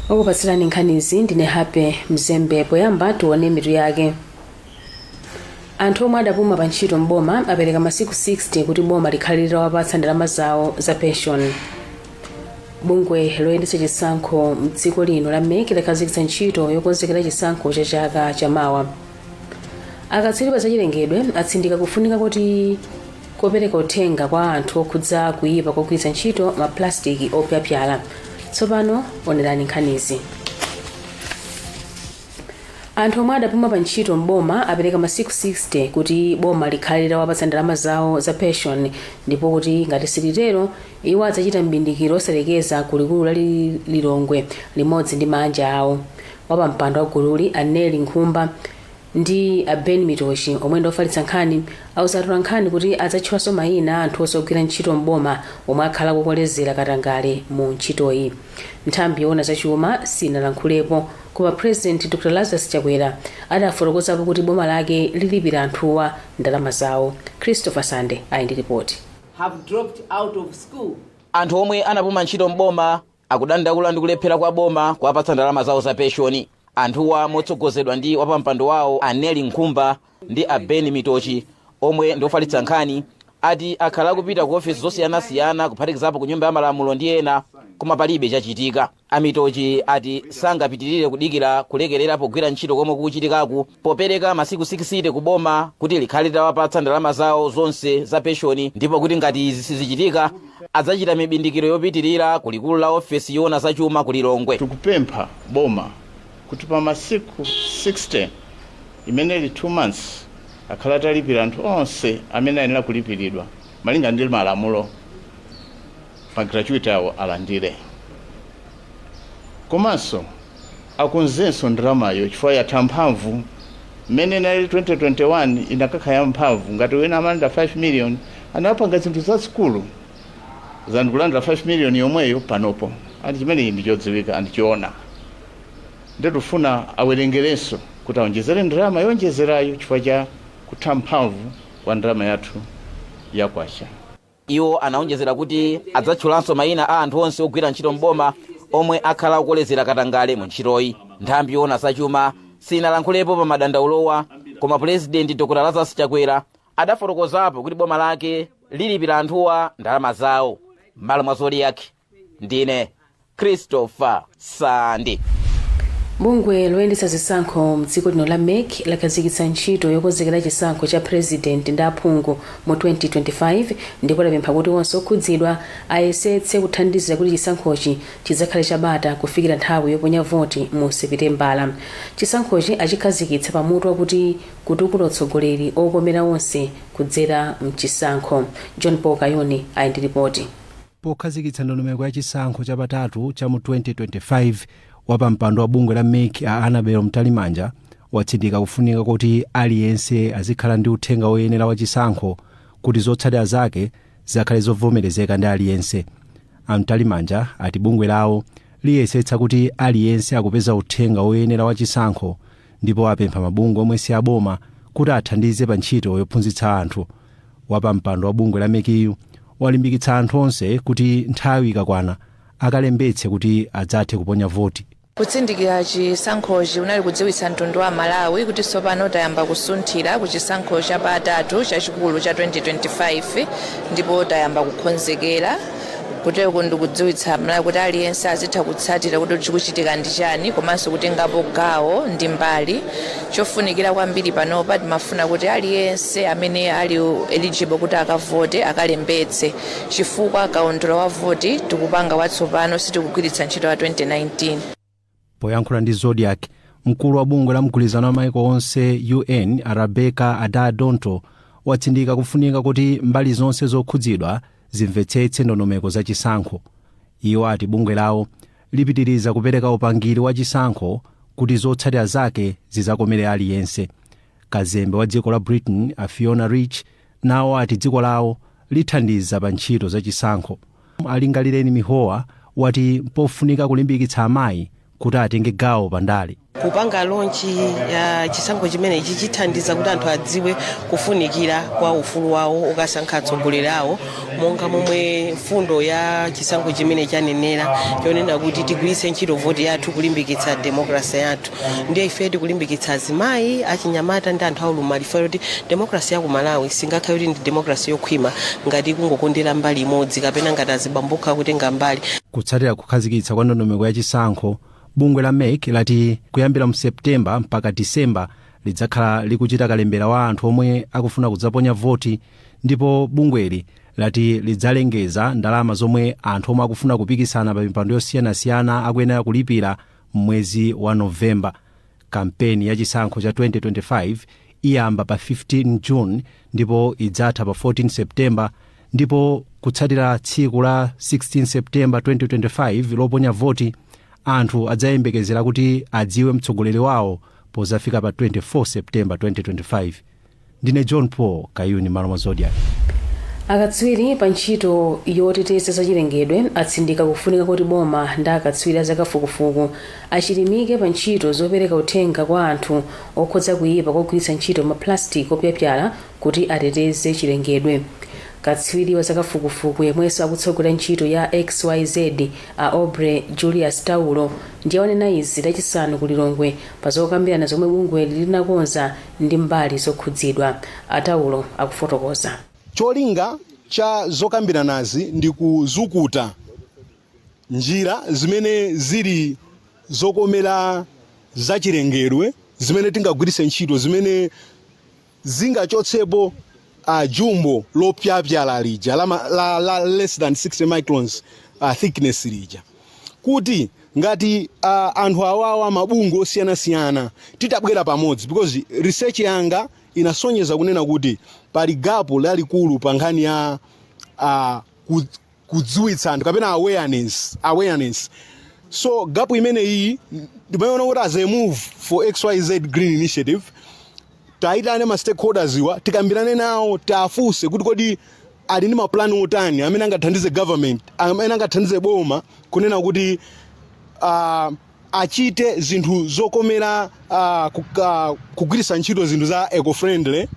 Okupatsirani nkhanizi ndine Happy Mzembe. Poyamba tione mitu yake. Anthu omwe adapuma pa ntchito mboma apereka masiku 60 kuti boma likhale litawapatsa ndalama zawo za pension. Bungwe loyendetsa chisankho mdziko lino la MEC lakhazikitsa ntchito yokonzekera chisankho cha chaka chamawa. Akatswiri pa zachilengedwe atsindika kufunika kuti kopereka uthenga kwa anthu okhudza kuyipa kogwiritsa ntchito maplastiki opyapyala. Tsopano onerani nkhanizi. Anthu omwe adapuma pa ntchito mboma apereka masiku 60 kuti boma likhale litawapatsa ndalama zawo za pension, ndipo kuti ngati silitero iwo adzachita m'bindikiro osalekeza ku likulu la Lilongwe limodzi ndi maanja awo. Wapampando wa gululi, a Nellie Nkhumba, ndi a Ben Mitochi, omwe ndi ofalitsa nkhani, auza atolankhani kuti adzatchulanso mayina a anthu onse ogwira ntchito mboma omwe akhala akukolezera katangale mu ntchitoyi. Nthambi yoona zachuma sinalankhulepo, koma President Dr Lazarus Chakwera adafotokozapo kuti boma lake lilipira anthuwa ndalama zawo. Christopher Sande ali ndi ripoti. Have dropped out of school. Anthu omwe anapuma ntchito mboma akudandaula ndi kulephera kwa boma kuwapatsa ndalama zawo za penshoni. Anthuwa, motsogozedwa ndi wapampando wawo a Nellie Nkhumba ndi a Ben Mitochi, omwe ndi ofalitsa nkhani, ati akhala akupita ku ofesi zosiyanasiyana, kuphatikizapo ku Nyumba ya Malamulo ndi ena, koma palibe chachitika. A Mitochi ati sangapitirire kudikira kulekerera pogwira ntchito komwe kukuchitikaku, popereka masiku 60 ku boma kuti likhale litawapatsa ndalama zawo zonse za penshoni, ndipo kuti ngati izi sizichitika adzachita mibindikiro yopitirira ku likulu la ofesi yoona zachuma ku Lilongwe. Tikupempha boma kuti pa masiku 60, imene ili 2 months, akhala atalipira anthu onse amene ayenera kulipiridwa malinga ndi malamulo, ma gratuity awo alandire. Komanso akonzenso ndalamayo chifukwa yatha mphamvu. Mmene inali 2021 inakakhala ya mphamvu. Ngati wina amalandira 5 million, anapanga zinthu zazikulu zanu kulandira 5 million yomweyo panopo, andi chimenechi ndichodziwika, andichiona. Nditufuna awerengerenso kuti aonjezere ndalama yonjezerayo chifukwa cha kutha mphamvu kwa ndalama yathu ya kwacha. Iwo anaonjezera kuti adzatchulanso mayina a anthu onse ogwira ntchito mboma omwe akhala akukolezera katangale mu ntchitoyi. Nthambi yoona zachuma sinalankhulepo pa madandaulowa, koma Purezidenti Dr Lazarus Chakwera adafotokozapo kuti boma lake lilipira anthuwa ndalama zawo. M'malo mwa Zodiak, ndine Christopher Sande. Bungwe loyendetsa zisankho mdziko lino la MEC lakhazikitsa ntchito yokonzekera chisankho cha President ndi aphungu mu 2025, ndipo lapempha kuti onse okhudzidwa ayesetse kuthandizira kuti chisankhochi chidzakhale chabata kufikira nthawi yoponya voti mu Sepitembala. Chisankhochi achikhazikitsa pamutu wakuti "Kutukula utsogoleri okomera onse kudzera mchisankho". John Paul Kayuni ali ndi ripoti. Pokhazikitsa ndondomeko ya chisankho chapatatu cha mu 2025, wapampando wa bungwe la MEC a Annabel Mtalimanja watsindika kufunika kuti aliyense azikhala ndi uthenga woyenera wa chisankho kuti zotsatira zake zikhale zovomerezeka ndi aliyense. A Mtalimanja ati bungwe lawo liyesetsa kuti aliyense akupeza uthenga woyenera wa chisankho, ndipo apempha mabungwe omwe si aboma kuti athandize pa ntchito yophunzitsa anthu. Wapampando wa bungwe la MECyu walimbikitsa anthu onse kuti nthawi ikakwana akalembetse kuti adzathe kuponya voti. Kutsindikira chisankhochi unali kudziwitsa mtundu wa Malawi kuti tsopano tayamba kusunthira ku chisankho chapatatu chachikulu cha 2025, ndipo tayamba kukonzekera. Kuteko ndikudziwitsa Malawi kuti aliyense azitha kutsatira kuti chikuchitika ndi chani, komanso kutengapo gawo ndi mbali. Chofunikira kwambiri panopa, timafuna kuti aliyense amene ali eligible kuti akavote akalembetse, chifukwa kaundula wa voti tikupanga watsopano, sitikugwiritsa ntchito wa 2019. Poyankhula ndi Zodiak, mkulu wa bungwe la mgwirizano wa maiko onse UN, a Rebecca Adai-Dontoh, watsindika kufunika kuti mbali zonse zokhudzidwa zimvetsetse ndondomeko za chisankho. Iwo ati bungwe lawo lipitiriza kupereka upangiri wa chisankho kuti zotsatira zake zizakomere aliyense. Kazembe wa dziko la Britain, a Fiona Rich, nawo ati dziko lawo lithandiza pa ntchito za chisankho. Alingalireni Mihowa wati pofunika kulimbikitsa amayi kuti atenge gawo pa ndale. Kupanga launch ya chisankho chimenechi chithandiza kuti anthu adziwe kufunikira kwa ufulu wawo okasankha atsogoleri awo, monga momwe mfundo ya chisankho chimene chanenera, chonena kuti tigwiritse ntchito voti yathu kulimbikitsa demokrasi yathu. Ndiye ife tikulimbikitsa azimayi, achinyamata ndi anthu aulumali, kuti demokrasi ya ku Malawi singakhale kuti ndi demokrasi yokhwima ngati kungokondera mbali imodzi kapena ngati azibambo okha kutenga mbali. Kutsatira kukhazikitsa kwa ndondomeko ya chisankho, bungwe la MEC lati kuyambira mu Septemba mpaka Disemba lidzakhala likuchita kalembera wa anthu omwe akufuna kudzaponya voti, ndipo bungweli lati lidzalengeza ndalama zomwe anthu omwe akufuna kupikisana pa mipando yosiyanasiyana akuyenera kulipira m'mwezi wa Novemba. Kampeni ya chisankho cha 2025 iyamba pa 15 June ndipo idzatha pa 14 Septemba, ndipo kutsatira tsiku la 16 Septemba 2025 loponya voti, anthu adzayembekezera kuti adziwe mtsogoleri wawo pozafika pa 24 Septemba 2025. Ndine John Paul Kayuni, malo mwa Zodiak. Akatswiri pa ntchito yoteteza zachilengedwe atsindika kufunika kuti boma ndi akatswiri azakafukufuku achilimike pa ntchito zopereka uthenga kwa anthu okhudza kuyipa kogwiritsa ntchito maplastic opyapyala kuti ateteze chilengedwe. Katswiri wa zakafukufuku yemwenso akutsogolera ntchito ya XYZ, a Aubrey Julius Taulo, ndiye wanena izi Lachisanu ku Lilongwe pa zokambirana zomwe bungwe linakonza ndi mbali zokhudzidwa. A Taulo akufotokoza. Cholinga cha zokambiranazi ndi kuzukuta njira zimene zili zokomera zachilengedwe zimene tingagwiritse ntchito, zimene zingachotsepo jumbo lopyapyala lija la less than 60 microns thickness lija, kuti ngati anthu awawa, mabungwe osiyanasiyana, titabwera pamodzi, because research yanga inasonyeza kunena kuti pali gap lalikulu pa nkhani ya kudziwitsa anthu kapena awareness. So gap imene iyi ndimaona kuti as a move for XYZ Green Initiative, tayitane ma stakeholders iwa, tikambirane nawo, tiafunse kuti kodi ali ndi mapulani otani amene angathandize government, amene angathandize boma kunena kuti achite zinthu zokomera kugwiritsa ntchito zinthu za eco-friendly,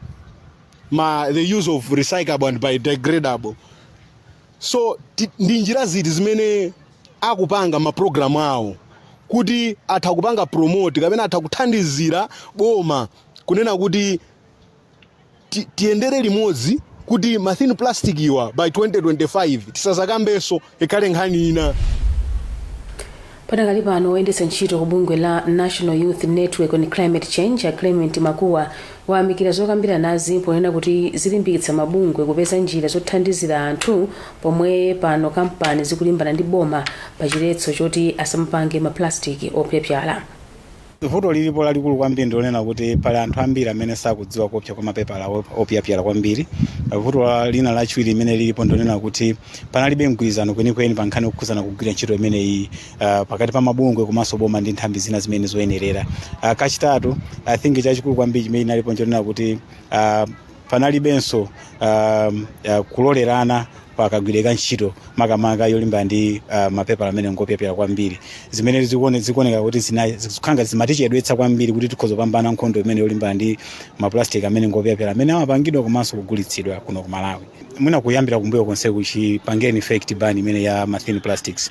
the use of recyclable and biodegradable. So ndi njira ziti zimene akupanga mapulogalamu awo kuti atha kupanga promote kapena atha kuthandizira boma kunena kuti tiyendere limodzi kuti ma thin plastic iwa by 2025 tisazakambenso, ikhale nkhani ina. Padakali pano, woyendetsa ntchito ku bungwe la National Youth Network on Climate Change, a Clement Makuwa, wayamikira zokambiranazi ponena kuti zilimbikitsa mabungwe kupeza njira zothandizira anthu, pomwe pano kampani zikulimbana ndi boma pa chiletso choti asamapange maplastiki opyapyala. Vuto lilipo lalikulu kwambiri ndionena kuti pali anthu ambiri amene sakudziwa kuopsa kwa mapepala opyapyala kwambiri. Vuto lina lachiwiri limene lilipo ndionena kuti panalibe mgwirizano kwenikweni pa nkhani yokhuzana kugwira ntchito imeneyi pakati pa mabungwe komanso boma ndi nthambi zina zimene zoyenerera. Kachitatu, I think chachikulu kwambiri chimene inalipo nchonena kuti panalibenso kulolerana pakagwirika ntchito, makamaka yolimbana ndi mapepala amene ngopyapyala kwambiri, zimene zikuoneka kuti zikukhala zimatichedwetsa kwambiri kuti tikhoza kupambana nkhondo imene yolimbana ndi maplastic amene ngopyapyala amene amapangidwa komanso kugulitsidwa kuno ku Malawi. Mwina kuyambira kumbuyo konse kuchipangeni effect ban imene ya ma thin plastics,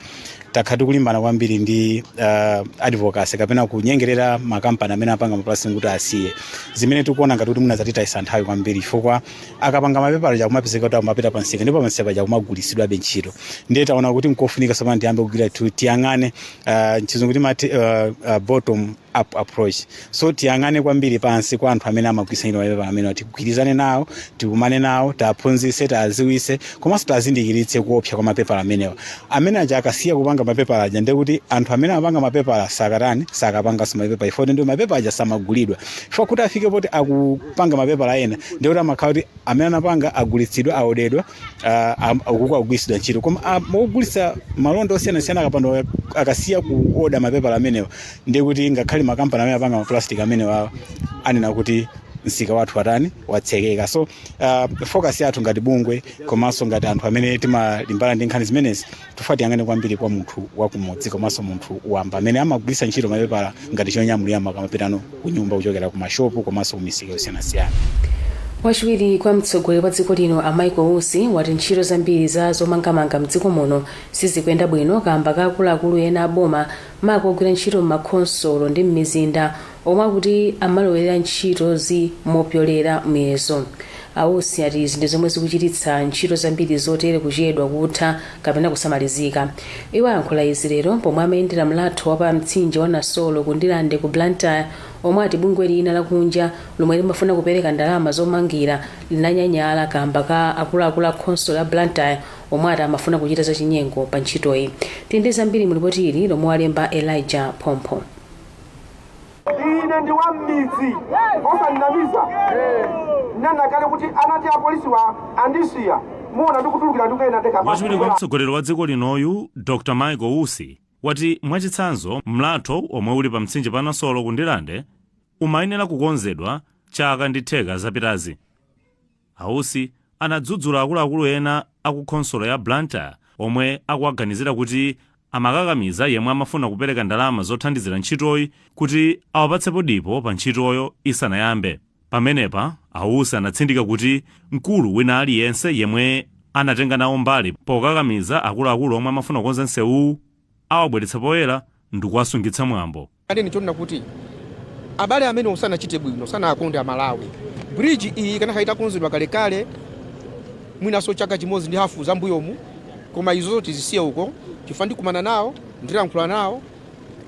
takhala tikulimbana kwambiri ndi advocacy kapena kunyengerera makampani amene apanga maplastic kuti asiye, zimene tikuona ngati kuti mwina zatitayisa nthawi kwambiri, chifukwa akapanga mapepala chakumapezeka kuti amapita pansika, ndipo pansika paja kumagulitsidwabe ntchito. Ndiye taona kuti nkofunika tsopano tiyambe kugwira, tiyang'ane, mchizungu timati bottom up approach. So tiyang'ane kwambiri pansi kwa anthu amene amagwiritsa ntchito mapepala amene, tigwirizane nawo, tikumane nawo, tiaphunzitse, tiaziwise komanso tiazindikiritse kuopsa kwa mapepala amenewa. Amene aja akasiya kupanga mapepala aja, ndiye kuti anthu amene amapanga mapepala sakatani, sakapanganso mapepala ifo, ndi mapepala aja samagulidwa, chifukwa kuti afike poti akupanga mapepala ena, ndiye kuti amakhala kuti amene anapanga agulitsidwa, aodedwa, ukuku akugwiritsidwa ntchito. Koma mogulitsa malonda osiyanasiyana akapanda akasiya kuoda mapepala amenewa, ndiye kuti ngakhale makampani amene apanga maplastic amenewa anena kuti Msika wathu watani? Watsekeka. So focus yathu ngati bungwe komanso ngati anthu amene timalimbana ndi nkhani zimenezi, tifuna tiyang'ane kwambiri kwa munthu wakumudzi komanso munthu wamba amene amagwiritsa ntchito mapepala ngati chonyamulira makamapitano kunyumba kuchokera ku mashopu komanso ku misika yosiyanasiyana. Wachiwiri kwa mtsogoleri wa dziko lino a Michael Usi wati ntchito zambiri za zomangamanga mdziko muno sizikuyenda bwino kamba ka akuluakulu ena aboma, maka ogwira ntchito m'makhonsolo ndi m'mizinda, omwe akuti amalowerera ntchitozi mopyolera muyezo. A Usi ati izi ndi zomwe zikuchititsa ntchito zambiri zotere kuchedwa kutha kapena kusamalizika. Iwo ayankhula izi lero pomwe amayendera mlatho wa pa mtsinje wa Nasolo ku Ndirande ku Blantyre, omwe ati bungwe lina lakunja lomwe limafuna kupereka ndalama zomangira linanyanyala kamba ka akuluakulu a khonsolo ya Blantyre omwe ati amafuna kuchita zachinyengo pa ntchitoyi. Tili ndi zambiri mu lipoti ili lomwe walemba Elijah Phompho. Ine ndi wa m'midzi, osandinamiza. Nena kale kuti anati apolisiwa andisiya, muona ndikutulukira ndikuyenda ndekha. Wachiwiri kwa mtsogoleri wa dziko linoyu Dr Michael Usi wati mwachitsanzo mlatho omwe uli pa mtsinje pa Nasolo ku Ndirande umayenera kukonzedwa chaka ndi theka zapitazi. A Usi anadzudzula akuluakulu ena aku khonsolo ya Blantyre omwe akuwaganizira kuti amakakamiza yemwe amafuna kupereka ndalama zothandizira ntchitoyi kuti awapatsepo dipo pa ntchitoyo isanayambe. Pamenepa a Usi anatsindika kuti mkulu wina aliyense yemwe anatenga nawo mbali pokakamiza akuluakulu omwe amafuna kukonza msewuwu awabweretsa poyera ndikuwasungitsa mwambo. Ane chonena kuti abale amene sanachite bwino, sanakonde Amalawi. Bridge iyi ikanakhala itakonzedwa kalekale, mwinanso chaka chimodzi ndi hafu zambuyomu, koma izozo tizisiye uko chifukwa ndikumana nawo, ndilankhula nawo.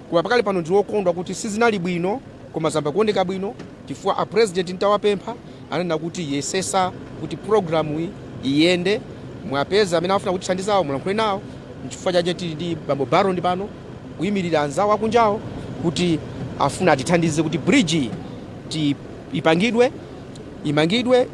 Koma pakali pano ndi wokondwa kuti sizinali bwino, koma zamba kuoneka bwino chifukwa a president ntawapempha ananena kuti yesesa kuti programu iyi iyende, mwapeza amene afuna kutithandizawo, mulankhule nawo. Nchifukwa chache tili ndi bambo Baron pano kuyimirira anzawo akunjawo kuti afuna atithandize kuti bridge iyi ipangidwe, imangidwe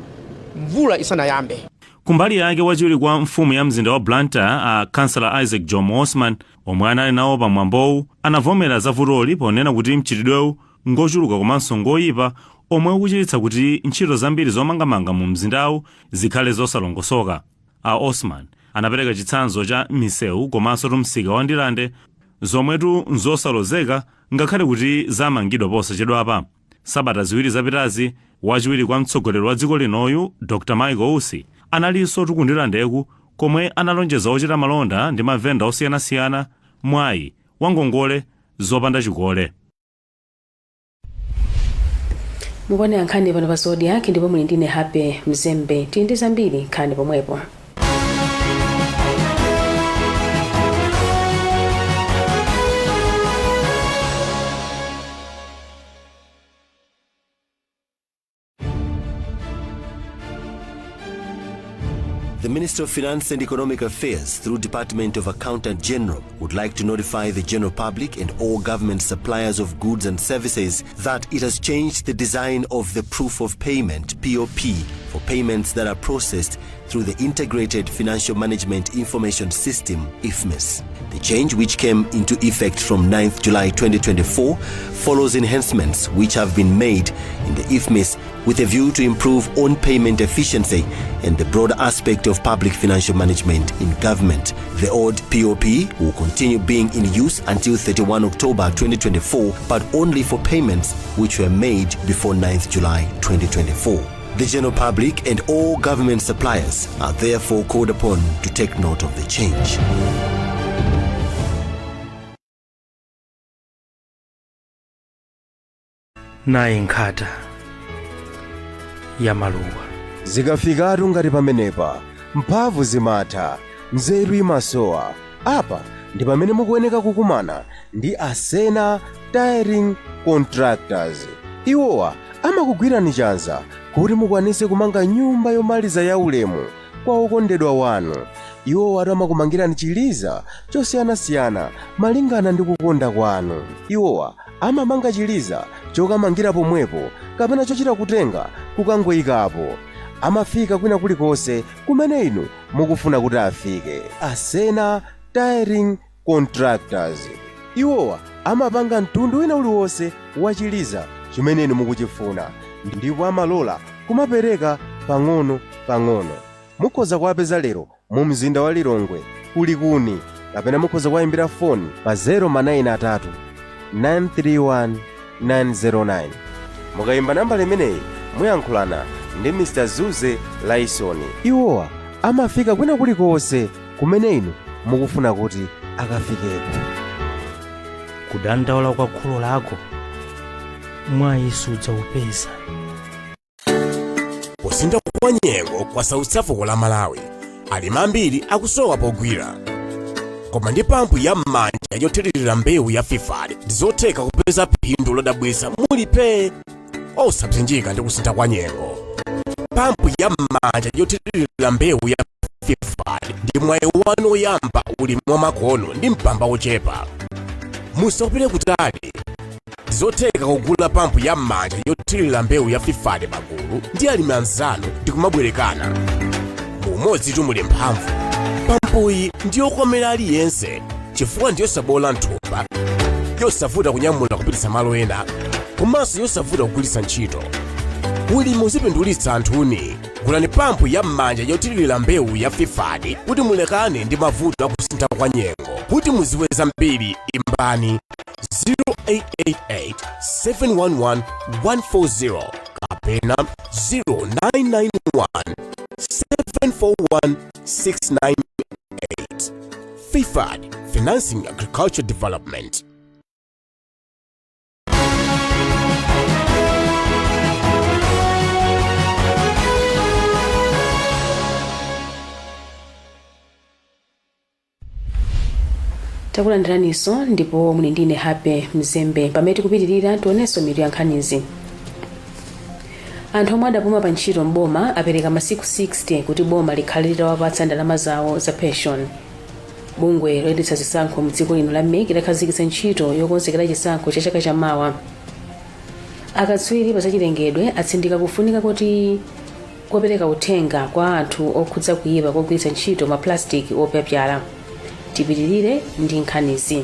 mvula isanayambe. Kumbali yake, wachiwiri kwa mfumu ya mzinda wa Blantyre a Councillor Isaac Jomo Osman, omwe anali nawo pa mwambowu, anavomera za vutoli ponena kuti mchitidwewu ngochuluka komanso ngoyipa omwe ukuchititsa kuti ntchito zambiri zomangamanga mu mzindawu zikhale zosalongosoka. A Osman anapereka chitsanzo cha misewu komanso msika wa Ndirande zomwetu nzosalozeka ngakhale kuti zamangidwa posachedwapa. Sabata 2 zapitazi, wachiwiri kwa mtsogoleri wa dziko linoyu Dr Michael Usi analinso ku Ndirandeku komwe analonjeza ochita malonda ndi mavenda osiyanasiyana mwayi wa ngongole zopanda chikole. Mukuonera nkhani pano pa Zodiak ndipo muli ndine Happy Mzembe. Tili ndi zambiri nkhani pomwepo. The Minister of Finance and Economic Affairs, through Department of Accountant General, would like to notify the general public and all government suppliers of goods and services that it has changed the design of the Proof of Payment, POP, for payments that are processed through the Integrated Financial Management Information System, IFMIS. The change, which came into effect from 9th July 2024, follows enhancements which have been made in the IFMIS with a view to improve on-payment efficiency and the broader aspect of public financial management in government. The old POP will continue being in use until 31 October 2024, but only for payments which were made before 9th July 2024. The general public and all government suppliers are therefore called upon to take note of the change. Nayi nkhata ya maluwa. Zikafikatu ngati pamenepa, mphamvu zimatha, nzeru imasowa. Apa ndi pamene mukuyeneka kukumana ndi Asena Tiling Contractors. Iwowa amakugwirani chanza kuti mukwanise kumanga nyumba yomaliza ya ulemu kwa okondedwa wanu. Iwowa amakumangirani chiliza chosiyanasiyana malingana ndi kukonda kwanu. Iwowa amamanga chiliza chokamangira pomwepo kapena chochita kutenga kukangoyikapo. Amafika kwina kulikonse kumene inu mukufuna kuti afike. Asena Tiling Contractors, iwowa amapanga mtundu wina uliwonse wa chiliza chimene inu mukuchifuna. Ndipo amalola kumapereka pang'ono pang'ono. Mukhoza kuwapeza lero mu mzinda wa Lilongwe kulikuni, kapena mukhoza kuwayimbira foni pa 093 931 909. Mukayimba nambala imeneyi, muyankhulana ndi Mr Zuze Laisoni. Iwowa amafika kwina kulikonse kumene inu mukufuna kuti akafikeko. Kudandaula kwa kholo lako mwayi sudzaupeza. Kusintha kwa nyengo kwasautsa fuko la Malawi. Alimi ambiri akusowa pogwira, koma ndi pampu ya m'manja yothirira mbewu ya Fifad ndizotheka kupeza phindu lodabwitsa mulipe osapsinjika ndi kusintha kwa nyengo. Pampu ya m'manja yothirira mbewu ya Fifad ndi mwayi wanu woyamba ulimi wa makono ndi mpamba wochepa. Musapite kutali, ndizotheka kugula pampu ya m'manja yothirira mbewu ya Fifad pagulu ndi alimi anzanu ndi kumabwerekana. Mumodzi tumuli mphamvu. Pampuyi ndiyokomera aliyense chifukwa ndiyosabola mthumba, yosavuta kunyamula kupititsa malo ena, komanso yosavuta kugwiritsa ntchito. Ulimi uzipindulitsa anthuni. Gulani pampu ya m'manja yothirira mbewu ya Fifad kuti mulekane ndi mavuto akusintha kwa nyengo. Kuti muziwe zambiri, imbani 0888 711 140 kapena 0991 741 698. Fifad, financing agriculture development. Takulandiraninso ndipo muli ndine Happy Mzembe. Pamene tikupitirira, tionenso mitu ya nkhanizi. Anthu omwe adapuma pa ntchito mboma apereka masiku 60 kuti boma likhale litawapatsa ndalama zawo za pension. Bungwe loyendetsa zisankho mdziko lino la MEC lakhazikitsa ntchito yokonzekera chisankho cha chaka chamawa. Akatswiri pa zachilengedwe atsindika kufunika kuti kopereka uthenga kwa anthu okhudza kuyipa kogwiritsa ntchito ma plastic opyapyala. Tipitirire ndi nkhanizi.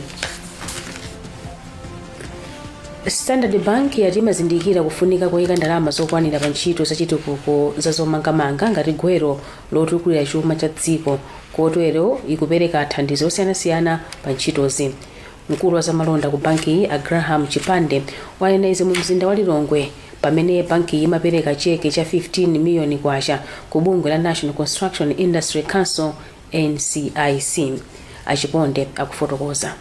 Standard Bank yati imazindikira kufunika koyika ndalama zokwanira pa ntchito zachitukuko za zomangamanga ngati gwero lotukulira chuma cha dziko, kotero ikupereka thandizo losiyanasiyana pa ntchitozi. Mkulu wa zamalonda ku bankiyi, a Graham Chipande, wanena izi mu mzinda wa Lilongwe pamene bankiyi imapereka cheke cha 15 miliyoni kwacha ku bungwe la National Construction Industry Council, NCIC. A Chiponde akufotokoza.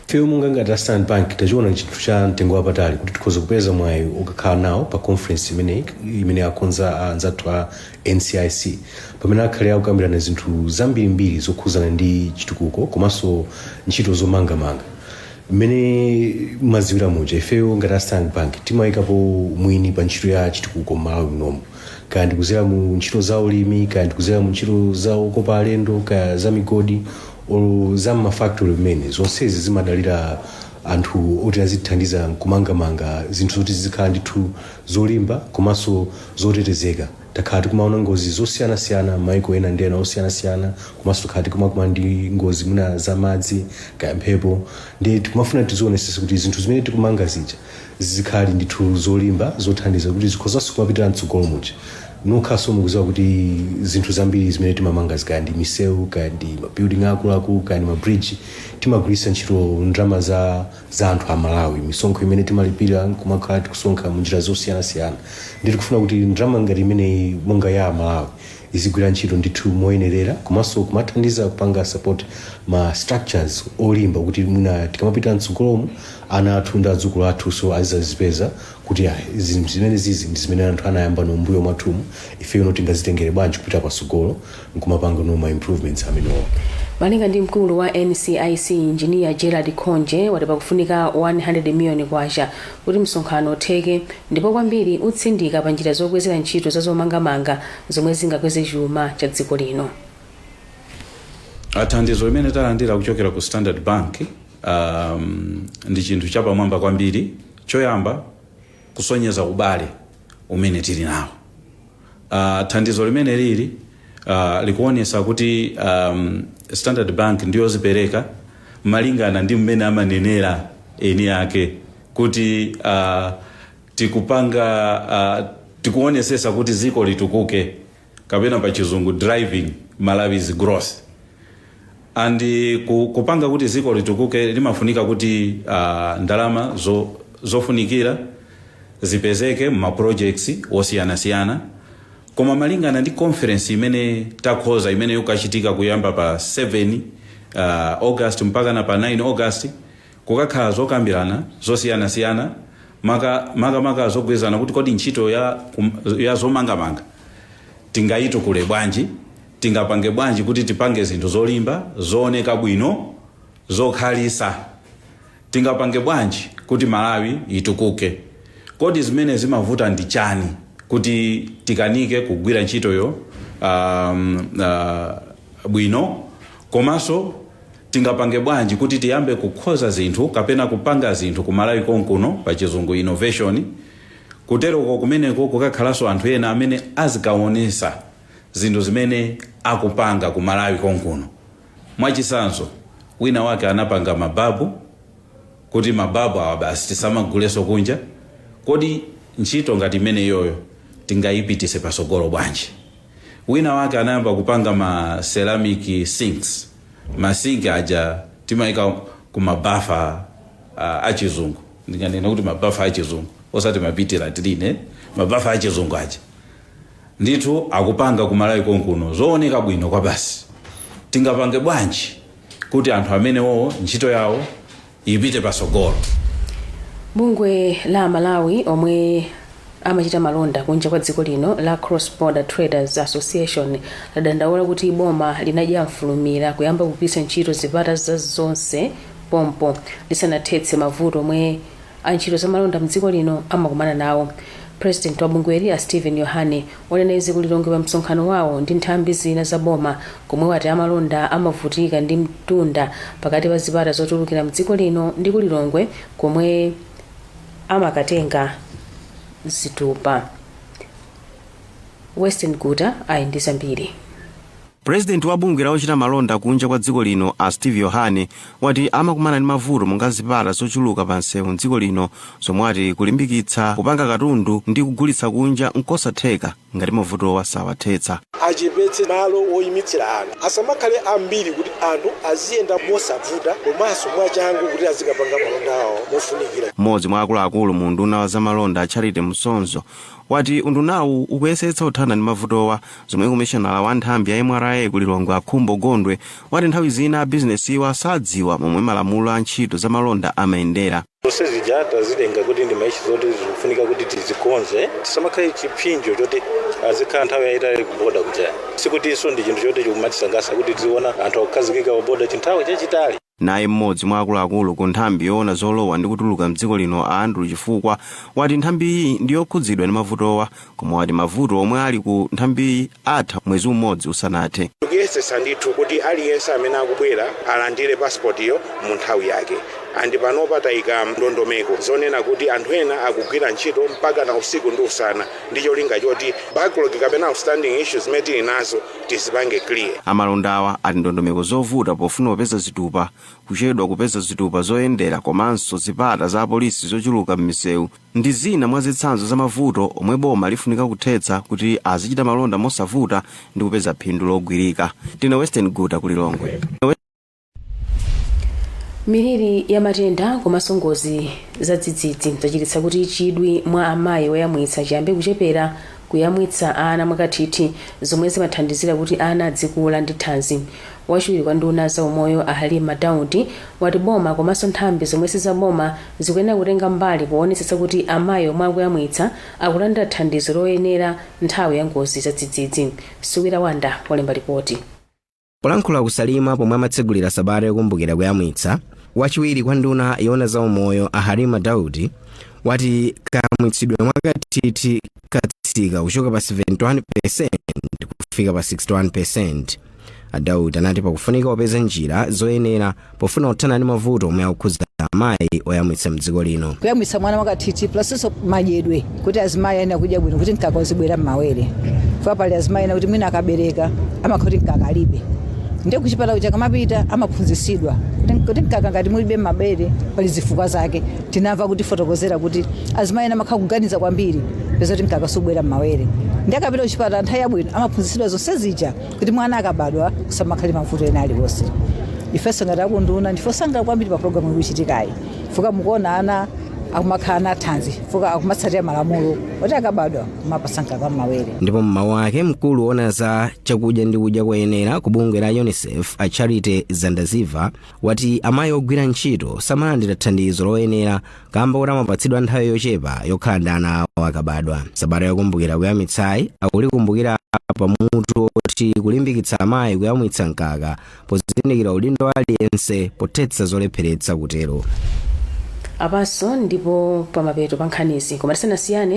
Ifeyo monga ngati a Standard Bank tachiona chinthu cha mtengo wapatali kuti tikhoza kupeza mwayi okakhala nawo pa conference imeneyi imene akonza anzathu a NCIC, pamene akhale akukambirana zinthu zambirimbiri zokhuzana ndi chitukuko komanso ntchito zomangamanga. Mmene maziwira muja, ifeyo ngati a Standard Bank timayikapo mwini pa ntchito ya chitukuko m'Malawi munomu, kaya ndikuzera mu ntchito za ulimi, kaya ndikuzera mu ntchito za okopa alendo, kaya za migodi olo za mmafactory, mmene zonsezi zimadalira anthu oti azithandiza kumangamanga zinthu zoti zizikhala ndithu zolimba komanso zotetezeka. Takhala tikumaona ngozi zosiyanasiyana m'maiko ena ndi ena osiyanasiyana, komanso takhala tikumakumana ndi ngozi mwina za madzi kaya mphepo, ndi tikumafuna tizionesesa kuti zinthu zimene tikumanga zija zizikhale ndithu zolimba, zothandiza kuti zikhozanso kumapitira mtsogolo muja. Nokhaso mukuziwa kuti zinthu zambiri zimene timamanga, kaya ndi misewu, kaya ndi mabuilding akuluakulu, kaya ndi mabridge, timagwiritsa ntchito ndalama za anthu a Malawi, misonkho imene timalipira, kumakhala tikusonkha munjira zosiyanasiyana. Ndi tikufuna kuti ndalama ngati imeneyi monga ya Malawi izigwira ntchito ndithu moyenerera, komanso kumathandiza kupanga support ma structures olimba kuti mwina tikamapita mtsogolomu, ana athu ndi adzukulu athu so azizazipeza kuti ah, izi zimene zizi ndi zimene anthu anayamba no mbuyo mwathumu, ifeyo tingazitengere bwanji kupita patsogolo nkumapanga no ma improvements amenewo. Malinga ndi mkulu wa NCIC, Injiniya Gerald Khonje, wati pakufunika 100 miliyoni kwacha kuti msonkhano utheke, ndipo kwambiri utsindika pa njira zokwezera ntchito za zomangamanga zomwe zingakweze chuma cha dziko lino. Thandizo limene talandira kuchokera ku Standard Bank ndi chinthu chapamwamba kwambiri. Choyamba, kusonyeza ubale umene tili nawo. Thandizo limene lili likuonesa kuti Standard Bank ndiyozipereka malingana ndi mmene amanenera eni ake kuti Tikupanga tikuonesesa kuti ziko litukuke, kapena pa Chizungu driving Malawi's growth. And kupanga kuti ziko litukuke limafunika kuti ndalama zofunikira zipezeke mu projects osiyanasiyana. Koma malingana ndi conference imene takhoza, imene ikukachitika kuyamba pa 7 August mpaka na pa 9 August, kukakhala zokambirana zosiyanasiyana, makamaka zogwezana kuti kodi ntchito ya zomangamanga tingayitukule bwanji, tingapange bwanji kuti tipange zinthu zolimba, zooneka bwino, zokhalisa, tingapange bwanji kuti Malawi itukuke, kodi zimene zimavuta ndi chani kuti tikanike kugwira ntchitoyo bwino, komanso tingapange bwanji kuti tiyambe kukhoza zinthu kapena kupanga zinthu ku Malawi konkuno, pa Chizungu innovation. Kuteroko kumeneko kukakhalanso anthu ena amene azikaonesa zinthu zimene akupanga ku Malawi konkuno. Mwachisanzo, wina wake anapanga mababu, kuti mababu awa basi tisamaguleso kunja. Kodi ntchito ngati imene iyoyo tingayipitise pasogolo bwanji? Wina wake anayamba kupanga ma ceramic sinks, masinki aja timayika kumabafa achizungu. Ndinganena kuti mabafa achizungu, osati ma pit latrine, mabafa achizungu aja ndithu akupanga kumalawi konkuno zooneka bwino kwa basi. Tingapange bwanji kuti anthu amenewo ntchito yawo ipite pasogolo? Bungwe la Malawi omwe amachita malonda kunja kwa dziko lino la Cross Border Traders Association ladandaula kuti boma linadya mfulumira kuyamba kugwiritsa ntchito zipata za zonse pompo lisanathetse mavuto omwe antchito zamalonda mdziko lino amakumana nawo. President wa bungweli, a Stephen Yohane, wanena izi ku Lilongwe pa msonkhano wawo ndi nthambi zina za boma, komwe wati amalonda amavutika ndi mtunda pakati pa zipata zotulukira mdziko lino ndi ku Lilongwe komwe amakatenga zitupa. Western Guta ali ndi zambiri. Purezidenti wa bungwe la ochita malonda kunja kwa dziko lino, a Steve Yohane, wati amakumana ndi mavuto monga zipata zochuluka pa msewu mdziko lino, zomwe ati kulimbikitsa kupanga katundu ndi kugulitsa kunja nkosatheka ngati mavutowa sawathetsa. Achepetse malo oyimitsira anthu, asamakhale ambiri, kuti anthu aziyenda mosavuta komanso mwachangu kuti azikapanga malonda awo mofunikira. Mmodzi mwa akuluakulu mu unduna wa zamalonda, Charity Msonzo, wati undunawu ukuyesetsa kuthana ndi mavutowa, zomwe komishonala wa nthambi ya MRA ku Lilongwe, Akhumbo Gondwe, wati nthawi zina abizinesiwa sadziwa momwe malamulo a ntchito zamalonda amayendera. Zonse zija tazitenga kuti ndi ma issue zoti zikufunika kuti tizikonze, tisamakhale chipsinjo choti azikhala nthawi yayitali ku boda kuja. Sikutinso ndi chinthu choti chikumatisangasa kuti tiziona anthu akukhazikika pa boda chinthawi chachitali. Naye mmodzi mwa akuluakulu ku nthambi yoona zolowa ndi kutuluka mdziko lino, a Andrew Chifukwa, wati nthambiyi ndi yokhudzidwa ndi mavutowa, koma wati mavuto omwe ali ku nthambiyi atha mwezi umodzi usanathe. Tikuyesesa ndithu kuti aliyense amene akubwera alandire pasipotiyo mu nthawi yake, and panopa tayika ndondomeko zonena kuti anthu ena akugwira ntchito mpaka na usiku ndi usana, ndi cholinga choti backlog kapena outstanding issues zimene tili nazo tizipange clear. Amalondawa ati ndondomeko zovuta pofuna kupeza zitupa, kuchedwa kupeza zitupa zoyendera, komanso zipata za apolisi zochuluka m'misewu ndi zina mwa zitsanzo za mavuto omwe boma lifunika kuthetsa kuti azichita malonda mosavuta ndi kupeza phindu logwirika. Ndine Western Guta ku Lilongwe. Miliri ya matenda komanso ngozi za dzidzidzi zachititsa kuti chidwi mwa amayi oyamwitsa chiyambe kuchepera kuyamwitsa ana mwakathithi, zomwe zimathandizira kuti ana adzikula ndi thanzi. Wachiwiri kwa nduna za umoyo, a Halima Daudi, wati boma komanso nthambi zomwe sizaboma zikuyenera kutenga mbali poonetsetsa kuti amayi omwe akuyamwitsa akulandira thandizo loyenera nthawi ya ngozi za dzidzidzi. Suwira Wanda walemba ripoti. Polankhula ku Salima pomwe amatsegulira sabata yokumbukira kuyamwitsa, wachiwiri kwa nduna yoona za umoyo, a Halima Daudi, wati kayamwitsidwe mwakathithi katsika kuchoka pa 71% kufika pa 61%. A Daudi anati pakufunika kupeza njira zoyenera pofuna kuthana ndi mavuto omwe akukhudza amayi oyamwitsa mdziko lino. Kuyamwitsa mwana mwakathithi plusinso madyedwe, kuti azimayi ayenera kudya bwino kuti mkaka uzibwera m'mawere, chifukwa pali azimayi ena kuti mwina akabereka amakhala kuti mkaka alibe. Ndiye kuchipatala kuja kamapita amaphunzitsidwa kuti mkaka ngati mulibe mabere pali zifukwa zake. Tinamva kuti fotokozera kuti azimayi ena amakhala kuganiza kwambiri, peza kuti mkaka subwera mmawere. Ndi akapita kuchipatala nthawi yabwino amaphunzitsidwa zonse zija kuti mwana akabadwa kusamakhale mavuto ena aliwonse. Ifenso ngati akunduna ndife osangalala kwambiri pa programu ikuchitikayi, fuka mukuona ana akumakhala na thanzi, fuka akumatsatira malamulo oti akabadwa kumapasa mkaka mmawere. Ndipo mmawu ake, mkulu woona za chakudya ndi kudya koyenera ku bungwe la UNICEF, a Charity Zandaziva, wati amayi ogwira ntchito samalandira thandizo loyenera kamba kuti amapatsidwa nthawi yochepa yokhala ndi ana awo akabadwa. Sabata yokumbukira kuyamwitsayi akulikumbukira pamutu oti kulimbikitsa amayi kuyamwitsa mkaka pozindikira udindo aliyense pothetsa zolepheretsa kutero. Apanso ndipo pamapeto pa nkhanizi, koma tisanasiyane